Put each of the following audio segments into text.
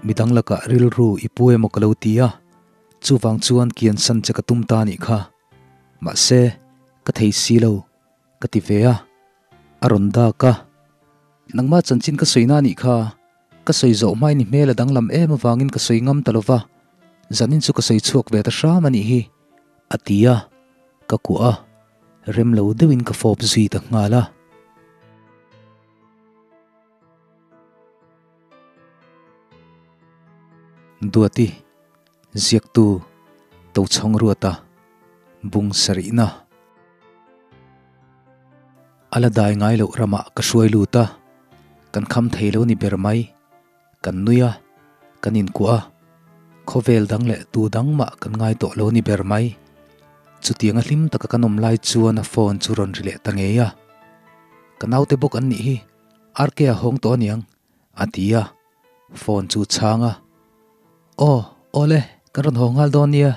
Midang lakah rilru i pu emaw ka lo ti a, chuvang chuan kiansan che ka tum ta anih kha. Mahse, ka thei si lo, ka ti ve a. A rawn dak a. Nangmah chanchin ka sawi na anih kha. Ka sawi zawh hmain i hmel a danglam em avangin ka sawi ngam ta lo va, zanin chu ka sawi chhuak ve ta hram anih hi, a ti a, ka kuah a, rem lo deuhin ka fawp zui ta nghal a. Duati, Ziaktu, Tochhawng Ruata, Bung Sarihna. A la dai ngai loh ramah ka hruai lut a, kan kham thei lo ni ber mai. Kan nui a, kan inkuah a, khawvel dang leh tu dang mah kan ngai tawh lo ni ber mai. Chutianga hlim taka kan awm lai chuan a phone chu rawn ri leh ta ngei a. Ka naute bawk an nih hi, RK a hawng tawh aniang, a ti a, phone chu chhang a. Aw, awle, kan rawn haw nghal dawn nia,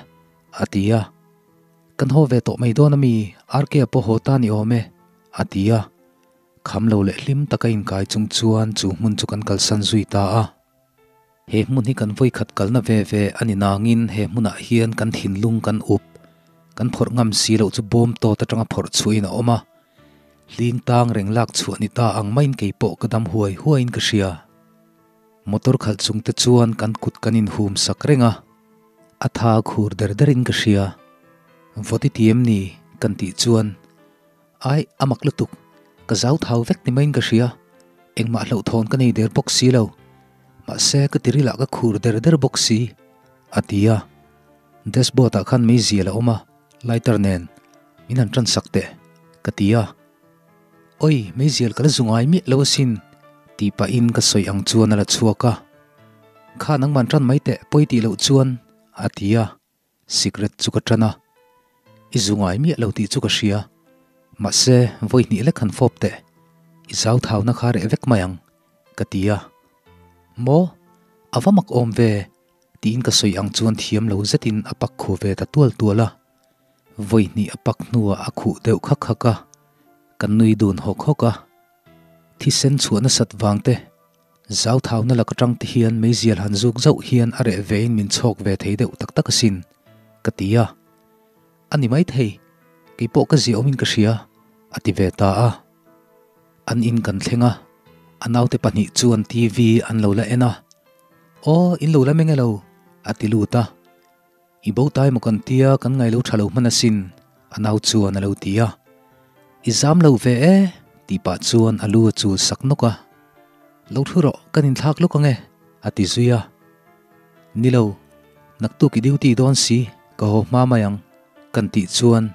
a ti a. Kan haw ve tawh mai dawn a mi, RK a pawh haw ta ni awm e, a ti a. Kham lo leh hlim taka inkai chung chuan chu hmun chu kan kalsan zui ta a. He hmun hi kan vawikhat kalna ve ve a ni nangin he hmunah hian kan thinlung kan up, kan phawrh ngam si loh chu bawm tawt atanga phawrh chhuahin a awm a. Hling tang reng lak chhuah ni ta ang maiin kei pawh ka dam huai huaiin ka hria. Motor khalh chung te chuan kan kut kan inhum sak reng a, a tha khur der derin ka hria. Vawt i ti em ni? kan tih chuan, Ai, a mak lutuk, ka zau thau vek ni maiin ka hria, engmah hlauhthawn ka nei der bawk si lo, mahse ka tiril ah ka khur der der bawk si, a ti a. Dashboard ah khan meizial a awm a, lighter nen, min han tan sak teh, ka ti a. Oi, meizial ka la zu ngai miah lo asin, tih pahin ka sawi ang chuan a la chhuak a. Kha nangman tan mai teh, pawi tih loh chuan, a ti a. Sikret chu ka tan a, I zu ngai miah lo tih chu ka hria. Mahse, vawi hnih lek han fawp teh, i zau thauna kha reh vek mai ang, ka ti a. Maw? A va mak awm ve, tiin ka sawi ang chuan thiam lo zetin a pak khu ve ta tual tual a. Vawi hnih a pak hnuah a khuh deuh khak khak a, kan nui dun hawk hawk a. Thisen chhuah nasat vang te, zau thauna lak atang te hian meizial han zuk zauh hian a reh vein min chhawk ve thei deuh tak tak asin, ka ti a. A ni maithei, kei pawh ka ziah awmin ka hria, a ti ve ta a. An in kan thleng a, a naute pahnih chuan TV an lo la en a. Aw, in lo la meng elo, a ti lut a. I bo tai maw kan tia kan ngai lo tha lo hman asin, a nau chuan a lo ti a. I zam lo ve e, tih pah chuan a lu a chul sak nawk a. Lo thu rawh, kan inthlak lawk ang e, a ti zui a. Ni lo, naktuk i duty dawn si, ka haw hma mai ang, kan tih chuan,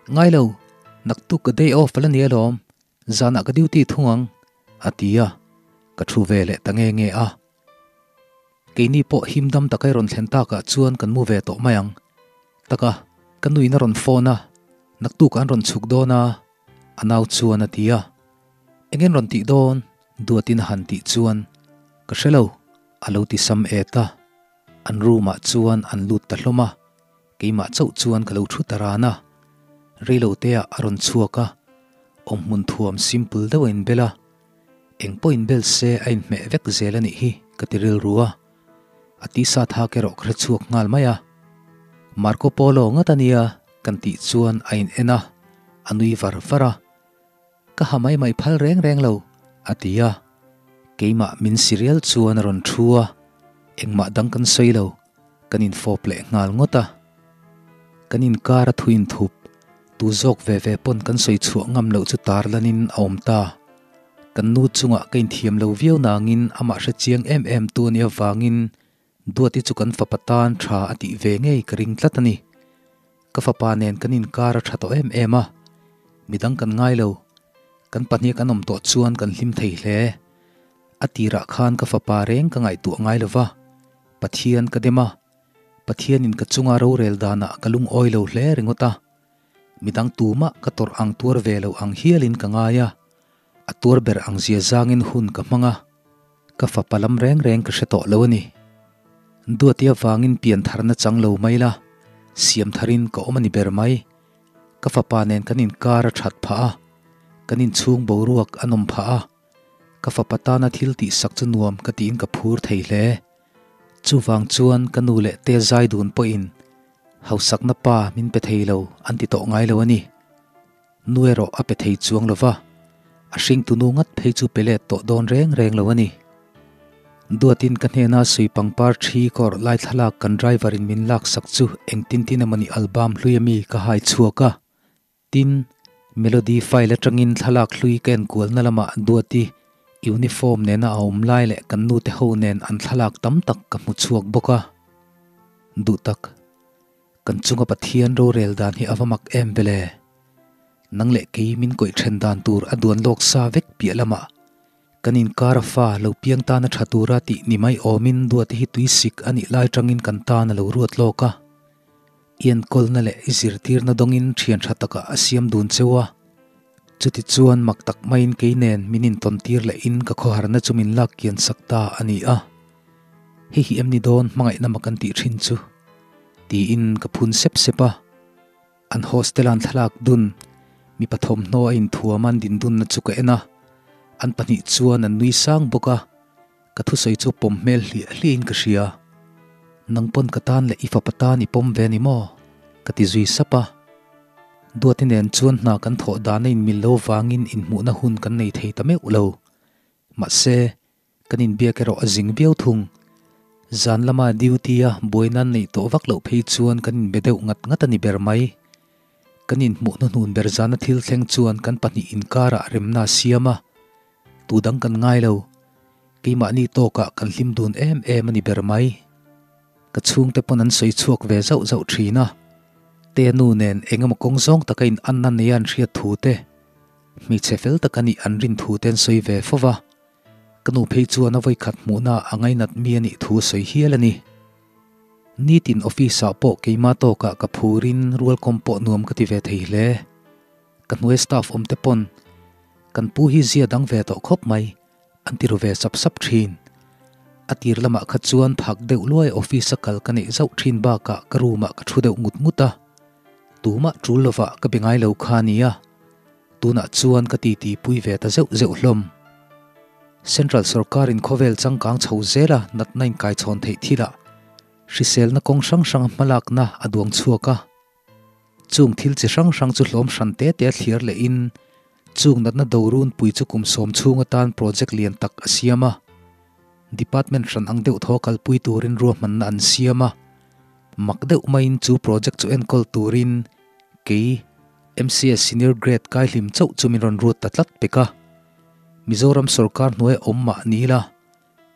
Ngai lo, naktuk ka day off ala ni alawm, zanah ka duty thung ang, a ti a, ka thu ve leh ta nge nge a. Keini pawh him dam taka i rawn thlen takah chuan kan mu ve tawh mai ang. Taka, ka nuin a rawn phone a, naktuk an rawn chhuk dawn a, a nau chuan a ti a. Engin rawn tih dawn? Duatin a han tih chuan, Ka hre lo, a lo ti sam et a. An room ah chuan an lut ta hlawm a, keimah chauh chuan ka lo thu ta ran a. Reilote ah a rawn chhuak a, awmhmun thuam simple deuh a inbel a. Eng pawh inbel se a inhmeh vek zel a nih hi ka ti rilru a, a tisa thak erawh ka hre chhuak nghal mai a. Marco Polo ngat a nia kan tih chuan a in en a, a nui var var a. Ka ha mai mai phal reng reng lo, a ti a. Keimah min si rial chuan a rawn thu a, engmah dang kan sawi lo, kan infawp leh nghal ngawt a. Kan inkar a thu inthup, tu zawk ve ve pawn kan sawi chhuah ngam loh chu tar lanin a awm ta. Kan nu chungah ka inthiam lo viau nangin amah hre chiang em em tu a nih avangin Duati chu kan fapa tan tha a tih ve ngei ka ring tlat a ni. Ka fapa nen kan inkar a tha tawh em em a, midang kan ngai lo. Kan pahnih kan awm tawh chuan kan hlim thei hle. A tirah khan ka fapa reng ka ngaihtuah ngai lo va, Pathian ka dem a, Pathianin ka chunga rorel danah ka lungawi lo hle ringawt a, midang tumah ka tawrh ang tuar ve lo ang hialin ka ngai a, a tuar ber ang zia zangin hun ka hmang a, ka fapa lam reng reng ka hre tawh lo a ni. Duati avangin pian tharna chang lo mai la, siam tharin ka awm a ni ber mai. Ka fapa nen kan inkar a that phah a, kan inchhung boruak a nawm phah a, ka fapa tana thil tihsak chu nuam ka tiin ka phur thei hle. Chuvang chuan ka nu leh te zai dun pawhin hausakna pa min pe thei lo an ti tawh ngai lo a ni. Nu erawh a pe thei chuang lo va, a hringtu nu ngat phei chu pe let tawh dawn reng reng lo a ni. Duatin ka hnena sui pangpar thi kawr lai thlalak kan driver in min laksak chu engtin tin emawni album hlui ami ka hai chhuak a. Tin, Melody file atangin thlalak hlui ka enkualna lamah Duati uniform nena a awm lai leh kan nute ho nen an thlalak tam tak ka hmu chhuak bawk a. Duhtak. Kan chunga Pathian rorel dan hi a va mak em vele. Nang leh kei min kawih then dan tur a duan lawk sa vek piah lamah kan inkar a fa lo piang tana tha tura tih ni mai awmin duate hi tuisik a nih lai tangin kan tan a lo ruat lawk a. I enkawlna leh i zirtirna dawngin thian tha takah a siam dun cheu a. Chuti chuan mak tak maiin kei nen min intawn tir lehin ka khawharna chu min lak kian sak ta a ni a. Hei hi em ni dawn hmangaihna mak an tih thin chu? Tiin ka phun sep sep a. An hostel an thlalak dun, mipa thawmhnaw a inthuam an din dunna chu ka en a. An pahnih chuan an nui sang bawk a, ka thusawi chu pawm hmel hliah hliahin ka hria. Nang pawn ka tan leh i fapa tan i pawm ve a ni maw? Ka ti zui sap a. Duati nen chuan hna kan thawh dan a inmil lo vangin inhmuhna hun kan nei thei ta meuh lo. Mahse, Kan inbiak erawh a zing viau thung. Zan lama duty a buaina an neih tawh vak loh phei chuan kan inbe deuh ngat ngat a ni ber mai. Kan inhmuh hnuhnun ber zana thil thleng chuan kan pahnih inkarah remna a siam a, tu dang kan ngai lo. Keimahni tawkah kan hlim dun em em a ni ber mai. Ka chhungte pawn an sawi chhuak ve zauh zauh thin a, Te nu nen eng emaw kawng zawng taka in anna neia an hriat thu te, hmeichhe fel taka nih an rin thu te an sawi ve fo va. Ka nu phei chuan a vawikhat hmuhna a ngainat mi a nih thu a sawi hial a ni. Nitin office ah pawh keima tawkah ka phurin rualkawm pawh nuam ka ti ve thei hle. Ka hnuai staff awm te pawn kan pu hi zia dang ve tawh khawp mai an ti ru ve sap sap thin. A tir lamah kha chuan phak deuh luai office a kal ka neih zauh thin bakah ka room ah ka thu deuh ngut ngut a. Tumah tul lovah ka be ngai lo kha a nia. Tunah chuan ka titi pui ve ta zeuh zeuh hlawm. Central sorkarin khawvel changkang chho zela natna inkaichhawn theih thilah hriselna kawng hrang hranga hmalakna a duang chhuak a. Chung thil chi hrang hrang chu hlawm hran te te a thliar lehin chung natna dorunpui chu kum sawm chhung atan project lian tak a siam a. Department hran ang deuh thaw kalpui turin ruahmanna an siam a. Mak deuh maiin chu project chu enkawl turin kei MCS Senior Grade kai hlim chauh chu min rawn ruat ta tlat pek a. Mizoram sorkar hnuai awm mah ni ila,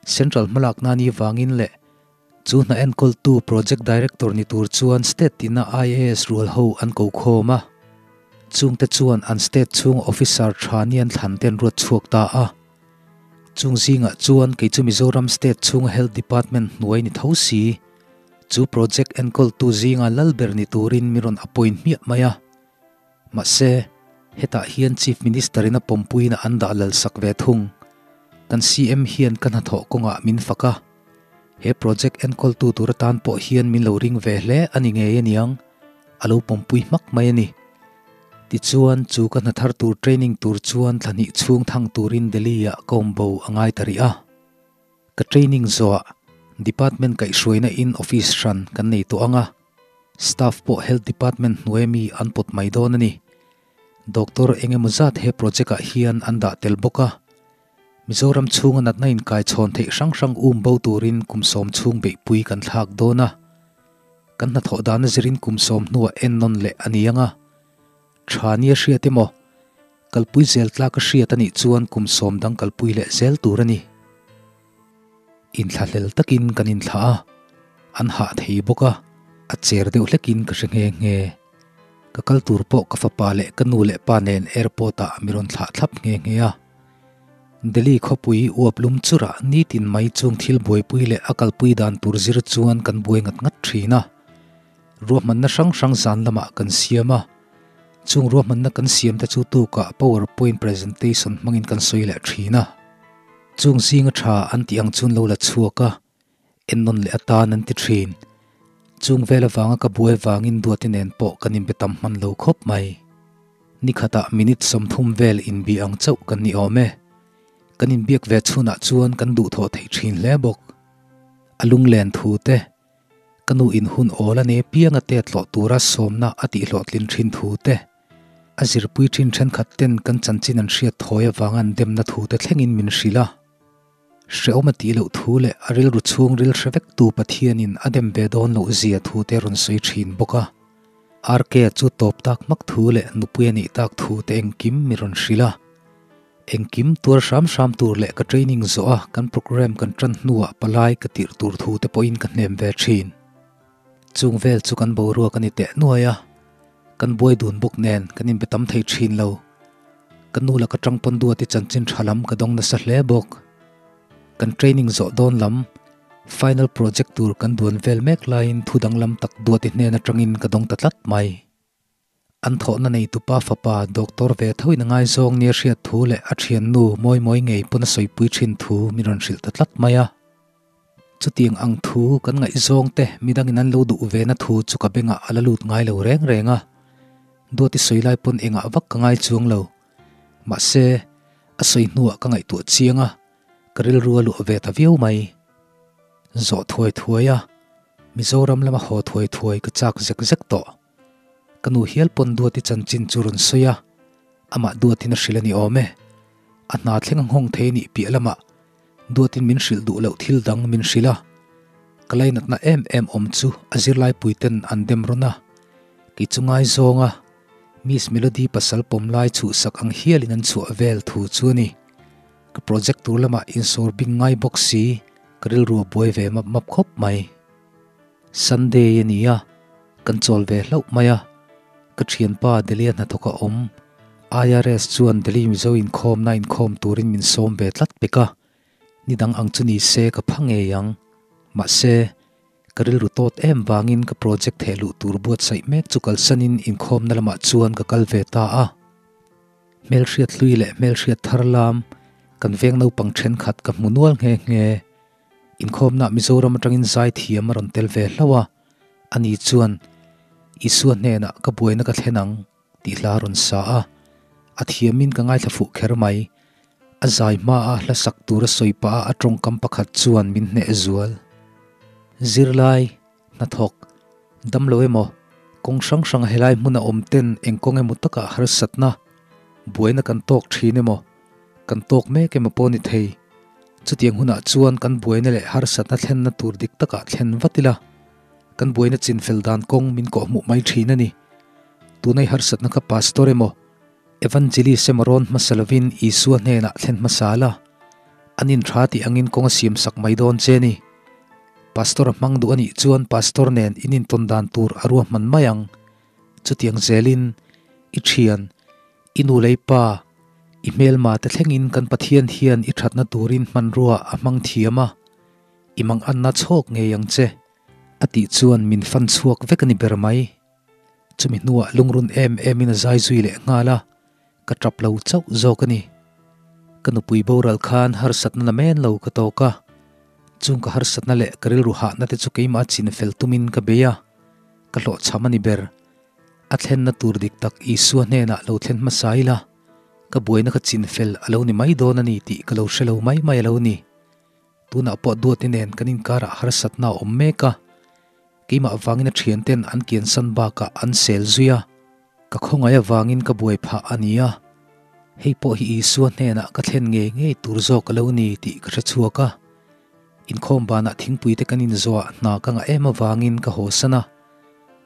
Central hmalakna ni vangin leh chu hna enkawltu Project Director ni tur chuan State tina IAS rual ho an ko khawm a. Chungte chuan an State chhung Officer tha ni an thlan te an ruat chhuak ta a. Chung zingah chuan kei chu Mizoram State chhunga Health Department hnuai ni tho si, chu project enkawltu zinga lal ber ni turin min rawn appoint hmiah mai a. Mahse, hetah hian Chief Minister in a pawmpuiin a an dah lal sak ve thung. Kan CM hian ka hnathawh kawngah min fak a. He project enkawltu tur atan pawh hian min lo ring ve hle a ni ngei aniang, a lo pawmpui hmak mai a ni. Tichuan, chu ka hna thar tur training tur chuan thla hnih chhung thang turin Delhi-ah ka awm bo a ngai ta rih a. Ka training zawhah department kaihhruaina in office hran kan nei tawh ang a, staff pawh health department hnuai mi an pawt mai dawn a ni. Doctor eng emaw zat he project ah hian an dah tel bawk a. Mizoram chhunga natna inkaichhawn theih hrang hrang um bo turin kum sawm chhung beihpui kan thlak dawn a. Kan hnathawh dana zirin kum sawm hnuah ennawn leh a ni ang a. Tha nia hriat emaw? Kalpui zel tlak a hriat a nih chuan kum sawm dang kalpui leh zel tur a ni. Inthlahlel takin kan inthlah a, an hah thei bawk a, a cher deuh hlekin ka hre nghe nghe. Ka kal tur pawh ka fapa leh ka nu leh pa nen airport ah mi rawn thlah thlap nghe nghe a. Delhi khawpui uap lum churah nitin mai chung thil buaipui leh a kalpui dan tur zir chuan kan buai ngat ngat thin a. Ruahmanna hrang hrang zan lamah kan siam a, chung ruahmanna kan siam te chu tukah power point presentation hmangin kan sawi leh thin a. Chung zinga tha an tih ang chuan lo la chhuak a, ennawn leh atan an ti thin. Chung vel avanga ka buai vangin Duati nen pawh kan inbe tam hman lo khawp mai. Nikhatah minute 30 vel inbi ang chauh kan ni awm e. Kan inbiak ve chhunah chuan kan duhthawh thei thin hle bawk. A lunglen thu te, ka nu in hun awl a nei piang a tet hlawh tura sawmna a tih hlawhtlin thin thu te, a zirpui thin thenkhat ten kan chanchin an hriat thawi avanga an demna thu te thlengin min hrilh a. Hrehawm a tih loh thu leh a rilru chhungril hre vektu Pathianin a dem ve dawn loh zia thu te a rawn sawi thin bawk a. RK chu tawp tak hmak thu leh nupui a nih tak thu te engkim mi rawn hrilh a. Engkim tuar hram hram tur leh ka training zawh a kan programme kan tan hnuah palai ka tirh tur thu te pawhin ka hnem ve thin. Chung vel chu kan boruak a ni teh nuai a, kan buai dun bawk nen kan inbe tam thei thin lo. Ka nu laka tang pawn duati chanchin tha lam ka dawng nasa hle bawk. Kan training zawh dawn lam, final project tur kan duan vel mek laiin thu danglam tak duati hnen atangin ka dawng ta tlat mai. An thawhna neitupa fapa doctor ve thoin a ngaizawng nia hriat thu leh a thiannu mawi mawi ngei pawn a sawipui thin thu min rawn hrilh ta tlat mai a. Chutiang ang thu kan ngaihzawng te midangin an lo duh ve na thu chu ka bengah a la lut ngai lo reng reng a. Duati sawi lai pawn engah vak ka ngai chuang lo. Mahse, a sawi hnuah ka ngaihtuah chiang a, ka rilru a luah ve ta viau mai. Zawh thuai thuai a, Mizoram lama haw thuai thuai ka chak zek zek tawh. Ka nu hial pawn Duati chanchin chu rawn sawi a, amah Duatin a hrilh a ni awm e. A hna thleng a nghawng thei a nih piah lamah Duatin min hrilh duh loh thil dang min hrilh a. Ka lainatna em em awm chu a zirlaipuiten an dem rawn a, kei chu ngaizawng a, Miss Melody pasal pawm lai chhuhsak ang hialin an chhuah vel thu chu a ni. Ka project tur lamah insawr bing ngai bawk si, ka rilru a buai ve map map khawp mai. Sunday a ni a, kan chawl ve hlauh mai a, ka thianpa Delhi a hnathawk a awm, IRS chuan Delhi Mizo inkhawmna inkhawm turin min sawm ve tlat pek a, ni dang ang chu ni se ka pha ngei ang. Mahse, ka rilru tawt em vangin ka project theh luh tur buatsaih mek chu kalsanin inkhawmna lamah chuan ka kal ve ta a. Hmelhriat hlui leh hmelhriat thar lam kan veng naupang thenkhat ka hmu nual nghe nghe. Inkhawmna Mizoram atangin zaithiam a rawn tel ve hlauh a, ani chuan Isua hnenah ka buaina ka thlen ang tih hla a rawn sa a, a thiamin ka ngaithla fuh kher mai. A zai hmaa hla sak tur a sawi pah a a tawngkam pakhat chuan min hneh zual. Zirlai, hnathawk, damlo emaw, kawng hrang hranga helai hmuna awm ten eng kawng emaw takah harsatna, buaina kan tawk thin emaw, Kan tawk mek emaw pawh ni thei. Chutiang hunah chuan kan buaina leh harsatna thlenna tur dik takah thlen vat ila, kan buaina chinfel dan kawng min kawhhmuh mai thin a ni. Tunai harsatna kha Pastor emaw, Evangelist emaw rawn hmasa lovin Isua hnenah thlen hmasa la, an inhra tih angin kawng a siamsak mai dawn che a ni. Pastor a hmang duh a nih chuan Pastor nen in intawn dan tur a ruahman mai ang. Chutiang zelin i thian, I nu lei pa, i hmelma te thlengin kan Pathian hian i thatna turin hmanrua a hmang thiam a, i manganna chhawk ngei ang che, a tih chuan min fan chhuak vek a ni ber mai. Chumi hnuah lungrun em emin a zai zui leh nghal a, ka tap lo chauh zawk a ni. Ka nupui boral khan harsatna la men lo ka tawk a, chung ka harsatna leh ka rilru hahna te chu keimah chin fel tumin ka bei a, ka hlawhchham a ni ber. A thlenna tur dik tak Isua hnenah lo thlen hmasa ila, ka buaina kha chinfel a lo ni mai dawn a ni tih ka lo hre lo mai mai a lo ni. Tunah pawh Duati nen kan inkarah harsatna a awm mek a, keimah vangin a thianten an kiansan bakah an sel zui a, ka khawngaih avangin ka buai phah a ni a, hei pawh hi Isua hnenah ka thlen ngei ngei tur zawk a lo ni tih ka hre chhuak a. Inkhawm banah thingpuite kan inzawhah hna ka ngah em avangin ka hawsan a.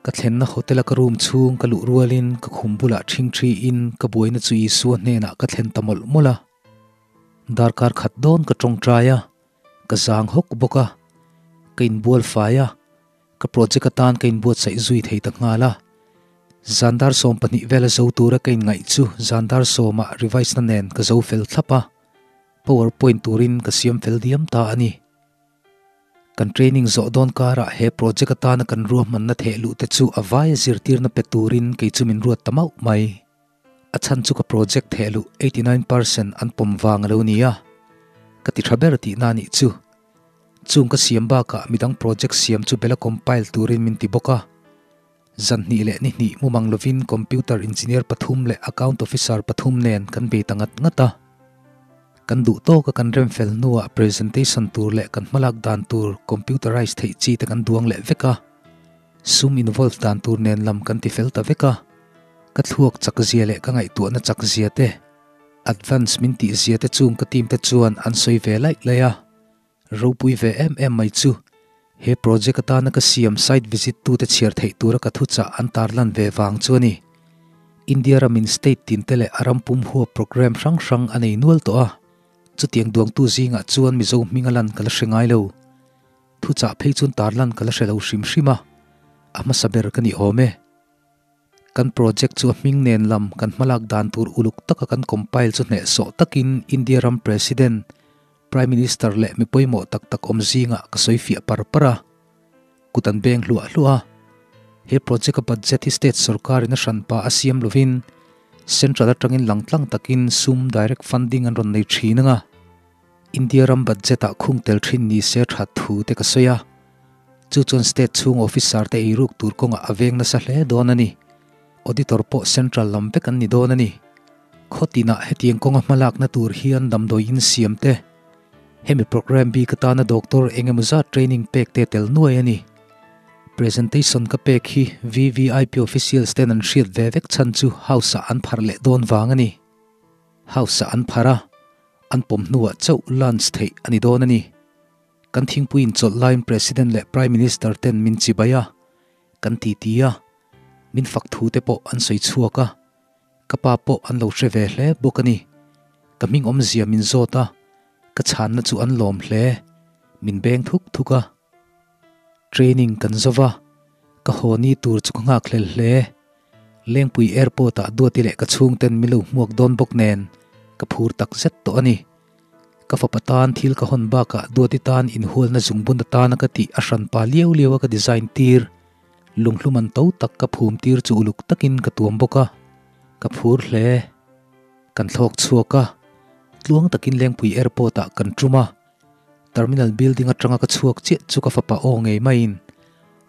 Ka thlenna hotel a ka room chhung ka luh rualin ka khum bulah ṭhingṭhi in ka buaina chu Isua hnenah ka thlen ta mawlh mawlh a. Darkar khat dawn ka ṭawngṭai a, ka zang hawk bawk a, ka inbual fai a, ka project atan ka inbuatsaih zui thei ta nghal a. Zandar 12 vela zo tura ka inngaih chu zandar sawmah revise na nen ka zo fel thlap a, powerpoint turin ka siam fel diam ta a ni. Kan training zawh dawn karah he project atana kan ruahmanna theh luh te chu a vaia zirtirna pe turin kei chu min ruat ta mauh mai. A chhan chu ka project theh luh 89% an pawm vang a lo ni a, ka ti tha ber tihna a nih chu. Chung ka siam bakah midang project siam chu bela compile turin min ti bawk a. Zan hnih leh ni hnih mumang lovin computer engineer pathum leh account officer pathum nen kan bei ta ngat ngat a. Kan duh tawka kan rem fel hnuah presentation tur leh kan hmalak dan tur computerize theih chi te kan duang leh vek a. Sum involve dan tur nen lam kan ti fel ta vek a. Ka thluak chak zia leh ka ngaihtuahna chak zia te, advance min tih zia te chung ka team te chuan an sawi ve laih laih a. Ropui ve em em mai chu he project atana ka siam site visit tute chhiar theih tura ka thuchah an tarlan ve vang chu a ni. India ramin state tinte leh a ram pum huap programme hrang hrang a nei nual tawh a, chutiang duangtu zingah chuan Mizo hminga lan ka la hre ngai lo. Thuchah phei chuan tarlan ka la hre lo hrim hrim a, a hmasa ber ka ni awm e. Kan project chu a hming nen lam kan hmalak dan tur uluk taka kan compile chu hnehsawh takin India ram President, Prime Minister leh mi pawimawh tak tak awm zingah ka sawi fiah par par a. Kut an beng hluah hluah a. He project a budget hi state sorkarin a hranpa a siam lovin central atangin langtlang takin sum direct funding an rawn nei thin ang a. India ram budget ah khung tel thin ni se that thu te ka sawi a, chu chuan state chhung officer te eiruk tur kawngah a veng nasa hle dawn a ni. Auditor pawh central lam vek an ni dawn a ni. Khaw tinah hetiang kawnga hmalakna tur hian damdawi in siam te, hemi programme bik atana doctor eng emaw zat training pek te tel nuai a ni. Presentation ka pek hi VVIP officials ten an hriat ve vek chhan chu house ah an pharh leh dawn vang a ni. House ah an pharh a, an pawm hnuah chauh lunch theih a ni dawn a ni. Kan thingpui inchawlh laiin President leh Prime Minister ten min chibai a, kan titi a, min fak thu te pawh an sawi chhuak a, ka pa pawh an lo hre ve hle bawk a ni. Ka hming awmzia min zawt a, ka chhanna chu an lawm hle, min beng thuk thuk a. Training kan zo va, ka haw ni tur chu ka nghak hlel hle. Lengpui airport ah Duati leh ka chhungten min lo hmuak dawn bawk nen ka phur tak zet tawh a ni. Ka fapa tan thil ka hawn bakah Duati tan inhualna zungbun atana ka tih a hranpa liau liau a ka design tir, lunghlum an to tak ka phum tir chu uluk takin ka tuam bawk a, ka phur hle. Kan thlawk chhuak a, tluang takin Lengpui airport ah kan tum a. Terminal building atanga ka chhuak chiah chu ka fapa aw ngei maiin,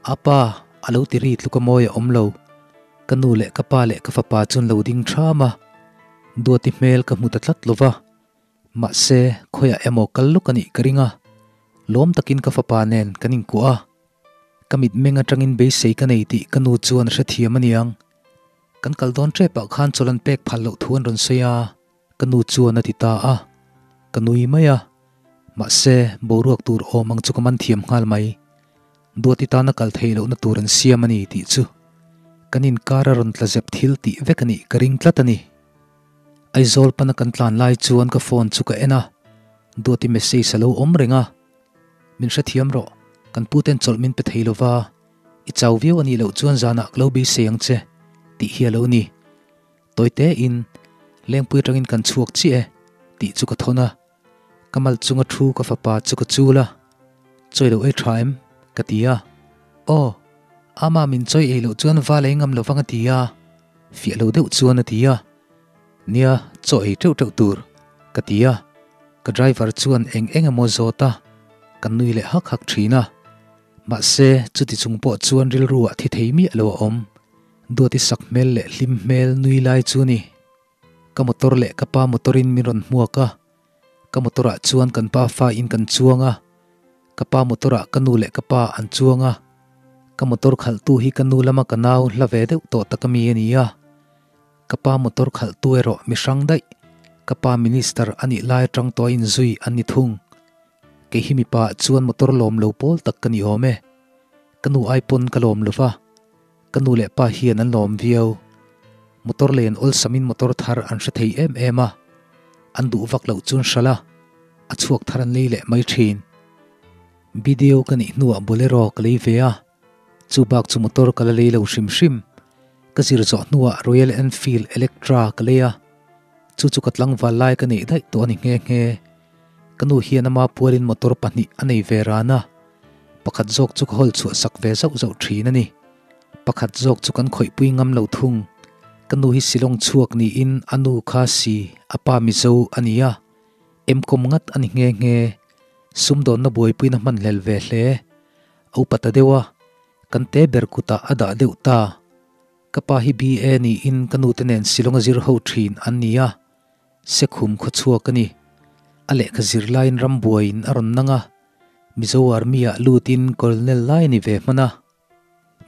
Apa, a lo ti ri tluk a mawi a awm lo. Ka nu leh ka pa leh ka fapa chuan lo ding ṭham a, Duati hmel ka hmu ta tlat lo va. Mahse, khawiah emaw kal lawk a nih ka ring a, lawm takin ka fapa nen kan inkuah a. Ka mitmeng atangin beisei ka nei tih ka nu chuan a hrethiam a niang. Kan kal dawn ṭepah khan chawlh an pek phal loh thu an rawn sawi a. Ka nu chuan a ti ta a, ka nui mai a, mahse boruak tur awm ang chu ka man thiam nghal mai. Duati tana kal theih lohna tur an siam a ni tih chu kan inkar a rawn tla zep thil tih vek a nih ka ring tlat a ni. Aizawl pana kan tlan lai chuan ka phone chu ka en a, Duati message a lo awm reng a, Min hrethiam rawh, kan puten chawlh min pe thei lova, i chau viau a nih loh chuan zanah ka lo beisei ang che tih hi a lo ni. Tawite in, Lengpui atangin kan chhuak chiah e, tih chu ka thawn a. Ka mal chunga thu ka fapa chu ka chul a. Chawi lo ei tha em? ka ti a. Aw, ama min chawi ei loh chuan val ei ngam lovang a ti a, fiah lo deuh chuan a ti a. Nia, chaw ei teuh teuh tur, ka ti a. Ka driver chuan eng eng emaw zawt a, kan nui leh hak hak thin a. Mahse, chuti chung pawh chuan rilru ah thi thei miah lo a awm. Duati sak hmel leh hlim hmel nui lai chu ni. Ka motor leh ka pa motor in min rawn hmuak a, ka motor ah chuan kan pa fa in kan chuang a, ka pa motor ah ka nu leh ka pa an chuang a, ka motor khalh tu hi ka nu lama ka nau hla ve deuh tawh tak ami a ni a, ka pa motor khalh tu erawh mi hrang daih, ka pa minister a nih lai atang tawh a inzui an ni thung. Kei hi mipa ah chuan motor lawm lo pawl tak ka ni awm e. Ka nu ai pawn ka lawm lova. Ka nu leh pa hian an lawm viau. Motor len awlsamin motor thar an hre thei em em a, an duh vak loh chuan hralh a, a chhuak thar an lei leh mai thin. Video ka nih hnuah Bolero ka lei ve a, chu bak chu motor ka la lei lo hrim hrim. Ka zir zawh hnuah Royal Enfield Electra ka lei a, chu chu ka tlangval lai ka neih daih tawh a ni nghe nghe. Ka nu hian ama pualin motor pahnih a nei ve ran a. Pakhat zawk chu ka hawl chhuah sak ve zauh zauh thin a ni. Pakhat zawk chu kan khawihpui ngam lo thung. Ka nu hi Shillong chhuak niin a nu kha si a pa Mizo a ni a. Emkawm ngat a ni nghe nghe. Sumdawnna buaipuina hman hlel ve hle. A upa ta deuh a, kan te ber kutah a dah deuh ta. Ka pa hi BA niin ka nute nen Shillong a zir ho thin an ni a. Sekhum khaw chhuak a ni. A lehkha zir laiin rambuaiin a rawn nang a, Mizo Army-ah lutin Colonel lai a ni ve hman a.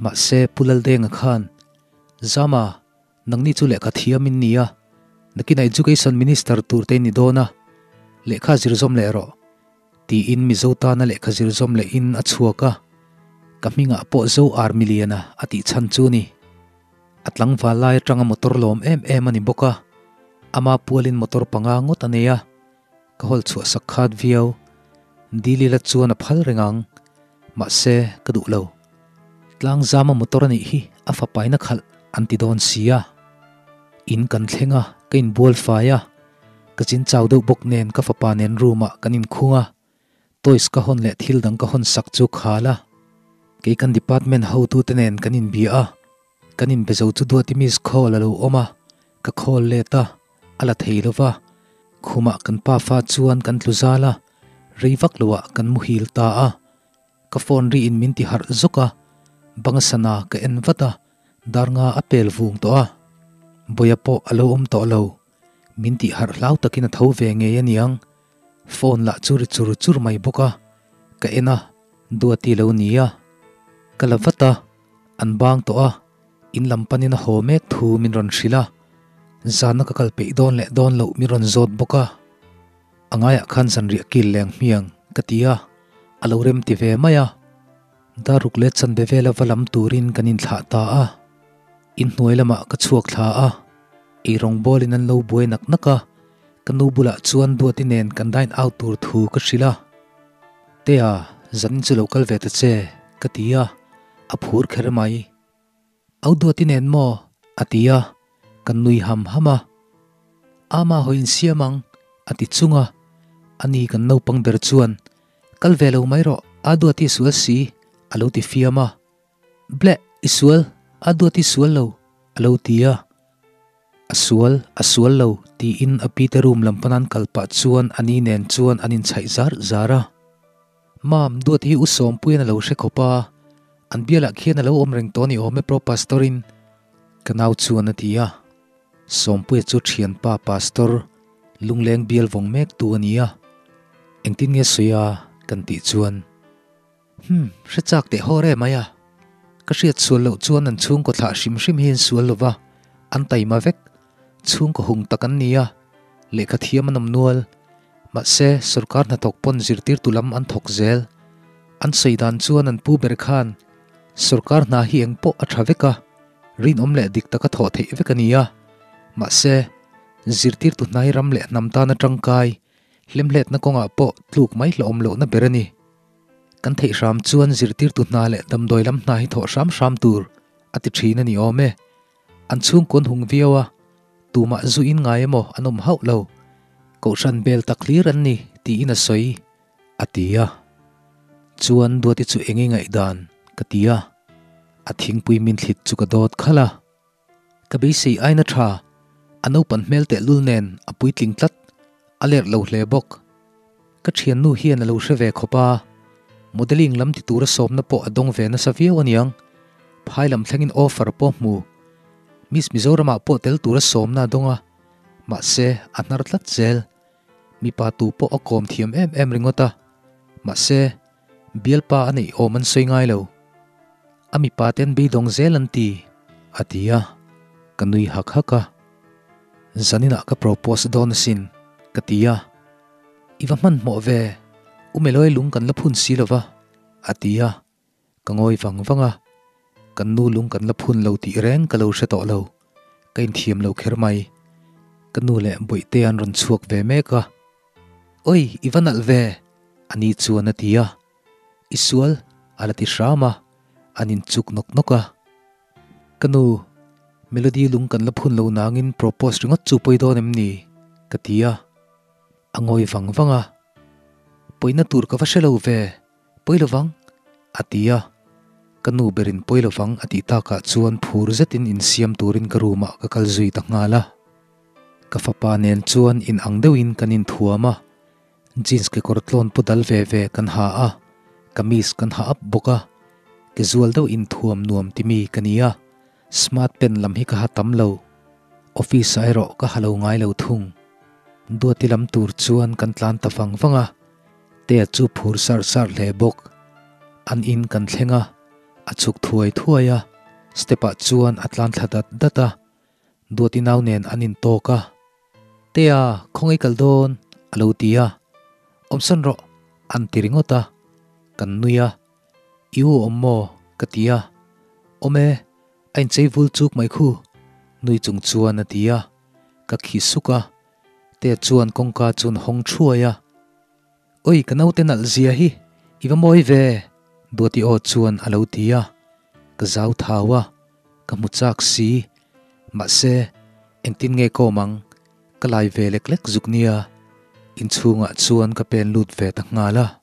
Mahse, Pu Laldenga khan, Zama, nangni chu lehkha thiam in ni a, nakinah Education Minister tur te in ni dawn a, lehkha zir zawm leh rawh. Tiin Mizo tana lehkha zir zawm lehin a chhuak a, ka hmingah pawh Zo Army Liana a tih chhan chu ni. A tlangval lai atanga motor lawm em em a ni bawk a, ama pualin motor panga ngawt a nei a, ka hawl chhuah sak khat viau. Dilila chuan a phal reng ang, mahse ka duh lo. Tlangzama motor a nih hi a fapaina khalh an ti dawn si a. In kan thleng a, ka inbual fai a, ka chin chau deuh bawk nen ka fapa nen room ah kan inkhung a. Toys ka hawn leh thil dang ka hawn sak chu khal a, kei kan department hotute nen kan inbia a, kan inbe zo chu Duati miss call a lo awm a, ka call let a, a la thei lo va, khumah kan pafa chuan kan tlu zal a, rei vak loah kan muhil ta a, ka phone ri in min ti harh zawk a, banga sana ka en vat a, dar nga a pel vung tawh a, Bawia pawh a lo awm tawh lo. Min tih harh hlau takin a tho ve ngei a niang. Phone lah chu ri chur chur mai bawk a, ka en a, Duati lo ni a. Ka la vat a, an bang tawh a, in lam panin a haw mek thu min rawn hrilh a, zana ka kal peih dawn leh dawn loh min rawn zawt bawk a. A ngaiah khan zanriah kil leng hmiang ka ti a, a lo rem ti ve mai a. Daruk leh chanbe vela va lam turin kan inthlah ta a, inhnuai lamah ka chhuak thla a. Eirawng bawlin an lo buai nak nak a, ka nu bulah chuan Duati nen kan dine out tur thu ka hrilh a. Tea, zanin chu lo kal ve ta che, ka ti a, a phur kher mai. Au Duati nen maw? a ti a, kan nui ham ham a. Ama hawi insiam ang, a ti chung a, ani kan naupang ber chuan, Kal ve lo mai rawh, a Duati sual si, a lo ti fiam a. Bleh, i sual, a duat i sual lo, a lo ti a. A sual, a sual lo, tiin a pite room lam panan kal pah chuan a ni nen chuan an inchhaih zar zar a. Mam, duat hi U Sawmpuian a lo hre khawp a, an bialah khian a lo awm reng tawh ni awm e Pro Pastor-in, ka nau chuan a ti a. Sawmpuia chu thianpa Pastor lungleng bial vawng mektu a ni a, engtin nge sawi a kan tih chuan. Hum, hre chak teh haw re mai a. Ka hriat sual loh chuan an chhungkaw thlah hrim hrim hi an sual lo va, an taima vek. Chhungkaw hung tak an ni a, lehkha thiam an awm nual. Mahse, sorkar hnathawk pawn zirtirtu lam an thawk zel. An sawi dan chuan an pu ber khan sorkar hna hi eng pawh a tha vek a, rinawm leh dik taka thawh theih vek a ni a. Mahse, zirtirtu hnai ram leh hnam tana tangkai, hlemhletna kawngah pawh tluk mai hlawhawm lohna ber a ni. Kan theih hram chuan zirtirtu hna leh damdawi lam hna hi thawh hram hram tur a ti thin a ni awm e. An chhungkawn hung viau a, tumah zu in ngai emaw an awm hauh lo. Kohhran bel tak hlir an ni tiin a sawi, a ti a. Chuan Duati chu eng i ngaihdan? ka ti a. A thingpui min thlit chu ka dawt khalh a. Ka beisei aina tha, a naupan hmel tehlul nen a puitling tlat, a lerh lo hle bawk. Ka thiannu hian a lo hre ve khawp a, modelling lam ti tura sawmna pawh a dawng ve nasa viau aniang, phai lam thlengin offer pawh hmu. Miss Mizoramah pawh tel tura sawmna a dawng a, mahse a hnar tlat zel. Mipa tu pawh a kawm thiam em em ringawt a, mahse bialpa a neih awm an sawi ngai lo. A mipa te an beidawng zel an ti, a ti a, ka nui hak hak a. Zaninah ka propose dawn asin, ka ti a. I va hmanhmawh ve, U Meloy lung kan la phun si lo va, a ti a, ka ngawi vang vang a. Kan nu lung kan la phun lo tih reng ka lo hre tawh lo, ka inthiam lo kher mai. Ka nu leh Bawihte an rawn chhuak ve mek a. Oi, i va nalh ve, a ni chuan a ti a. I sual a la ti hram a, an inchuk nawk nawk a. Ka nu, Melody lung kan la phun lo nangin propose ringawt chu pawi dawn em ni? ka ti a. A ngawi vang vang a. Pawina tur ka va hre lo ve, pawi lovang, a ti a. Ka nu berin pawi lovang a tih takah chuan phur zetin insiam turin ka room ah ka kal zui ta nghal a. Ka fapa nen chuan in ang deuhin kan inthuam a. Jeans kekawr tlawn pu dal ve ve kan ha a, kamis kan ha up bawk a, ke zual deuh inthuam nuam ti mi ka ni a, smart pen lam hi ka ha tam lo, office ah erawh ka ha lo ngai lo thung. Duati lam tur chuan kan tlan ta vang vang a, Tea chu phur sar sar hle bawk. An in kan thleng a, a chhuk thuai thuai a, step ah chuan a tlan thla dat dat a, Duati nau nen an intawk a. Tea, khawngaih kal dawn? a lo ti a, Awmsan rawh, an ti ringawt a, kan nui a, I u awm maw? ka ti a, Awm e, a inchei vul chuk mai khu, nui chung chuan a ti a, ka khi suk a, Tea chuan kawngka chu an hawng thuai a, Oi ka naute nalh zia hi, i va mawi ve, Duati aw chuan a lo ti a, ka zau thau a, ka hmu chak si, mahse engtin nge ka awm ang, ka lai ve lek lek zuk nia, inchhungah chuan ka pen lut ve ta nghal a.